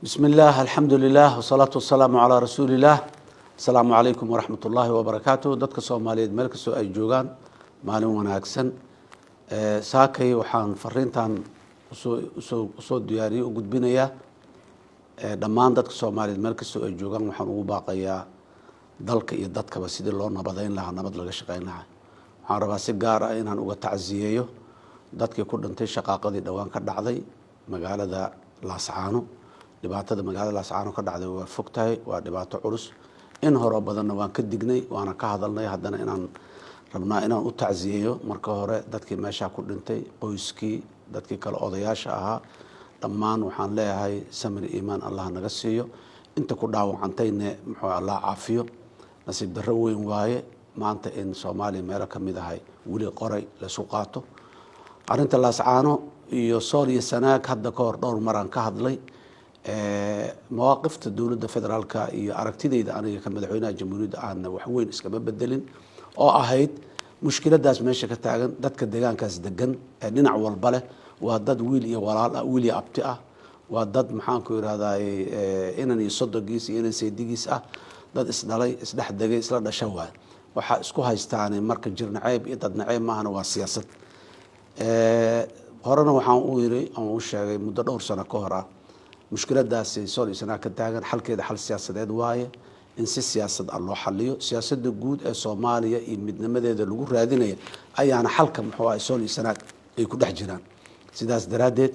Bismi illaah, alxamdu lilah, wasalaatu wasalaamu calaa rasuuli illaah. Asalaamu calaykum waraxmat ullaahi wabarakaatu. Dadka Soomaaliyeed meel kastoo ay joogaan, maalin wanaagsan. Saakay waxaan fariintan usoo diyaariyey u gudbinayaa dhammaan dadka Soomaaliyeed meel kastoo ay joogaan. Waxaan ugu baaqayaa dalka iyo dadkaba sidii loo nabadeyn lahaa, nabad laga shaqeyn lahaa. Waxaan rabaa si gaar ah inaan uga tacsiyeeyo dadkii ku dhintay shaqaaqadii dhowaan ka dhacday magaalada Laascaano. Dhibaatada magaalada Laascaano ka dhacday waa fog tahay, waa dhibaato culus. In horeo badanna waan ka dignay, waana ka hadalnay. Haddana inaan rabnaa inaan u tacsiyeeyo marka hore dadkii meeshaa ku dhintay, qoyskii, dadkii kale, odayaasha ahaa, dhammaan waxaan leeyahay samir iimaan Allah naga siiyo. Inta ku dhaawacantayne muxuu Allah caafiyo. Nasiib darro weyn waaye maanta in Soomaaliya meelo ka mid ahay weli qoray laysu qaato. Arrinta Laascaano iyo Sool iyo Sanaag hadda ka hor dhowr maraan ka hadlay. Mawaaqifta dowladda federaalka iyo aragtidayda aniga ka madaxweynaha jamhuuriyadda aana wax weyn iskama bedelin, oo ahayd mushkiladaas meesha ka taagan, dadka deegaankaas degan ee dhinac walba leh waa dad wiil iyo walaal ah, wiil iyo abti ah, waa dad, maxaanku irahday, inan iyo sodogiis iyo inan saydigiis ah, dad isdhalay, isdhex degay, isla dhasha waay. Waxaa isku haystaane marka jirnaceyb iyo dad naceyb maahana, waa siyaasad. Horena waxaan u yiri aan u sheegay muddo dhowr sano ka hor ah, mushkiladaasi Sool iyo Sanaag ka taagan xalkeeda xal siyaasadeed waaye, in si siyaasad ah loo xaliyo. Siyaasada guud ee Soomaaliya iyo midnimadeeda lagu raadinaya ayaana xalka, muxuu ahay, Sool iyo Sanaag ay ku dhex jiraan. Sidaas daraaddeed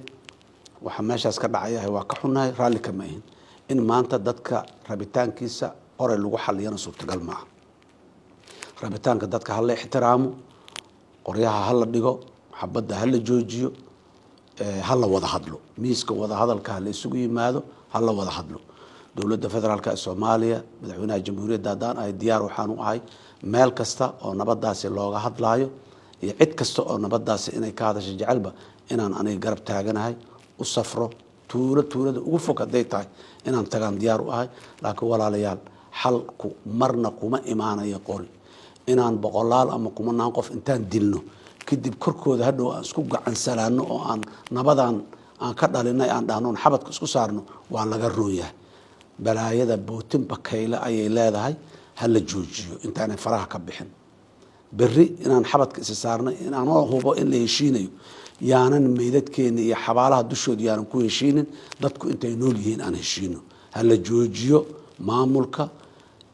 waxaa meeshaas ka dhacayahay waa ka xunnahay, raalli kama ahin. In maanta dadka rabitaankiisa qoray lagu xaliyana suurtagal maaha. Rabitaanka dadka hala ixtiraamo, qoryaha hala dhigo, xabadda hala joojiyo, ha la wada hadlo, miiska wada hadalka ha la isugu yimaado, ha la wada hadlo. Dowladda federaalka ee Soomaaliya, madaxweynaha jamhuuriyadda haddaan ahay, diyaar waxaan u ahay meel kasta oo nabadaasi looga hadlaayo iyo cid kasta oo nabadaasi inay ka hadasho jecelba inaan aniga garab taaganahay, u safro tuulo, tuulada ugu fog hadday tahay inaan tagaan diyaar u ahay. Laakiin walaalayaal, xalku marna kuma imaanayo qori. Inaan boqolaal ama kumanaan qof intaan dilno, kadib korkooda hadhow aan isku gacansalaano oo aan nabadan aan ka dhalinay aan dhahno, xabadka isku saarno, waa laga roon yahay. Balaayada bootin bakayle ayay leedahay. Ha la joojiyo intaanay faraha ka bixin. Berri inaan xabadka isi saarnay, inaanoo hubo in la heshiinayo, yaanan meydadkeena iyo xabaalaha dushooda yaanan ku heshiinin. Dadku intay nool yihiin aan heshiino. Ha la joojiyo. Maamulka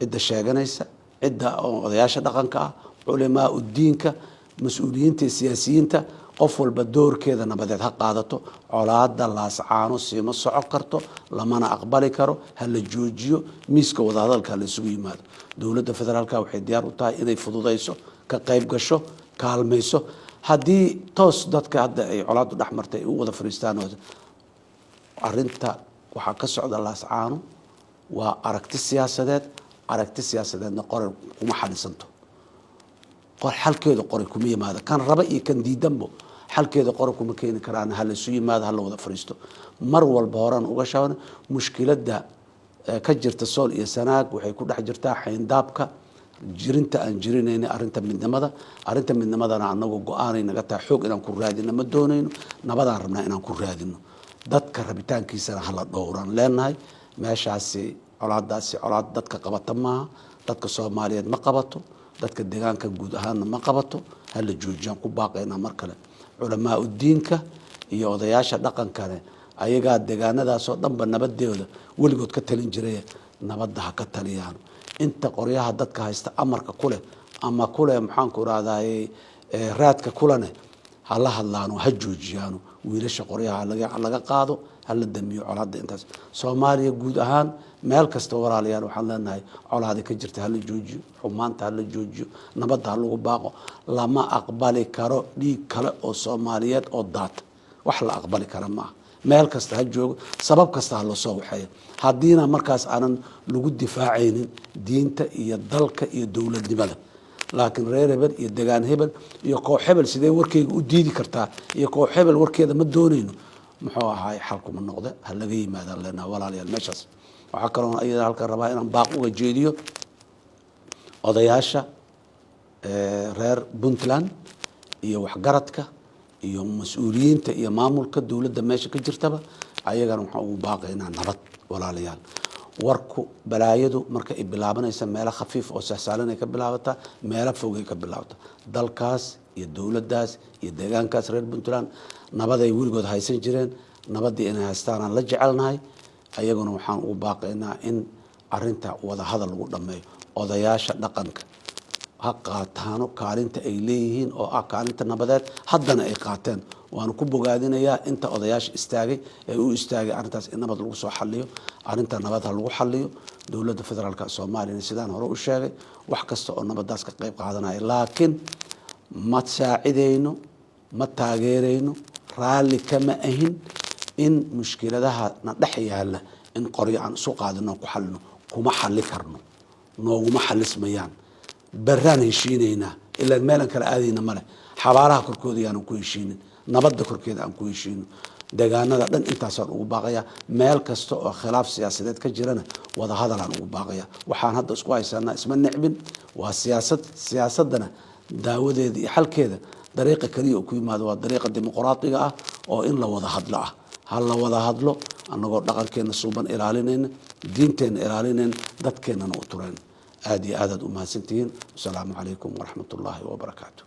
cidda sheeganaysa, cidda odayaasha dhaqanka ah, culimaa udiinka, mas-uuliyiinta iyo siyaasiyiinta, qof walba doorkeeda nabadeed ha qaadato. Colaada Laascaano siima socon karto, lamana aqbali karo. Ha la joojiyo, miiska wadahadalka ha la isugu yimaado. Dowladda federaalka waxay diyaar u tahay inay fududayso, ka qayb gasho, kaalmayso. Haddii toos dadka hadda ay colaadu dhex martay ay u wada fariistaan. Arinta waxaa ka socda Laascaano waa aragti siyaasadeed. Aragti siyaasadeedna qoray kuma xalisanto, xalkeeda qoray kuma yimaado. Kan raba iyo kan diidanbo xalkeeda qora kuma keeni karaan. Ha laysu yimaado, hala wada fariisto. Mar walba horaan uga shaban, mushkiladda ka jirta Sool iyo Sanaag waxay ku dhex jirtaa xayndaabka jirinta aan jirinayna arrinta midnimada. Arrinta midnimadana anagu go-aanay naga tahay. Xoog inaan ku raadino ma doonayno, nabadaan rabnaa inaan ku raadino. Dadka rabitaankiisana hala dhowraan leenahay. Meeshaasi colaadaasi colaad dadka qabata maaha, dadka Soomaaliyeed ma qabato, dadka deegaanka guud ahaanna ma qabato. Hala joojiyaan ku baaqaynaa mar kale. Culamaa udiinka iyo odayaasha dhaqankane ayagaa deegaanadaasoo dhanba nabadooda weligood ka talin jiray, nabadda ha ka taliyaan. Inta qoryaha dadka haysta amarka kuleh ama kuleh, maxaanku irahdaye, raadka kulane, ha la hadlaano, ha joojiyaano. Wiilasha qoryaha laga qaado, hala damiyo colaada. Intaas Soomaaliya guud ahaan meel kasta, walaalayaal, waxaan leenahay colaadi ka jirta hala joojiyo, xumaanta hala joojiyo, nabadda ha lagu baaqo. Lama aqbali karo dhiig kale oo Soomaaliyeed oo daata, wax la aqbali kara maaha. Meel kasta ha joogo, sabab kasta ha loo soo waxeeyo, haddiina markaas aanan lagu difaacaynin diinta iyo dalka iyo dowladnimada. Laakiin reer hebel iyo degaan hebel iyo koox hebel sidee warkeyga u diidi kartaa iyo koox hebel warkeeda ma doonayno, muxuu ahaay, xalkuma noqde. Ha laga yimaadaan leenaha walaalayaal. Meeshaas waxaa kaloo iyada halkan rabaa inaan baaq uga jeediyo odayaasha reer Puntland iyo waxgaradka iyo mas-uuliyiinta iyo maamulka dowladda meesha ka jirtaba. Ayagana waxaan ugu baaqaynaa nabad. Walaalayaal, warku balaayadu marka ay bilaabanaysa meelo khafiif oo sahsaalan ay ka bilaabataa, meelo fogay ka bilaabataa. Dalkaas iyo dowladdaas iyo deegaankaas reer Puntland nabaday weligood haysan jireen, nabaddii inay haystaanaan la jecelnahay. Ayaguna waxaan ugu baaqaynaa in arinta wadahadal lagu dhammeeyo. Odayaasha dhaqanka ha qaataano kaalinta ay leeyihiin oo ah kaalinta nabadeed, haddana ay qaateen. Waanu ku bogaadinayaa inta odayaasha istaagay ee u istaagay arrintaas in nabad lagu soo xaliyo. Arrinta nabad ha lagu xaliyo. Dowladda federaalka Soomaaliyana, sidaan hore u sheegay, wax kasta oo nabadaas ka qayb qaadanaya, laakiin ma saacidayno, ma taageerayno, raalli kama ahin in mushkiladaha na dhex yaala in qoryo aan isu qaadino ku xalino. Kuma xali karno, nooguma xalismayaan. Berraan heshiinaynaa, ilaan meelan kala aadayna male. Xabaalaha korkooda yaanan ku heshiinin, nabadda korkeeda aan ku heshiino. Deegaanada dhan intaasaan ugu baaqaya. Meel kasta oo khilaaf siyaasadeed ka jirana wadahadalaan ugu baaqaya. Waxaan hadda isku haysanaa isma necbin, waa siyaasad. Siyaasadana daawadeeda iyo xalkeeda dariiqa keliya oo ku yimaado waa dariiqa dimuqraadiga ah oo in la wada hadlo ah. Ha la wada hadlo, annagoo dhaqankeenna suuban ilaalinayna, diinteenna ilaalinayna, dadkeennana u turayna. Aada iyo aadaad u mahadsantihiin. Wasalaamu calaykum waraxmat ullaahi wabarakaatu.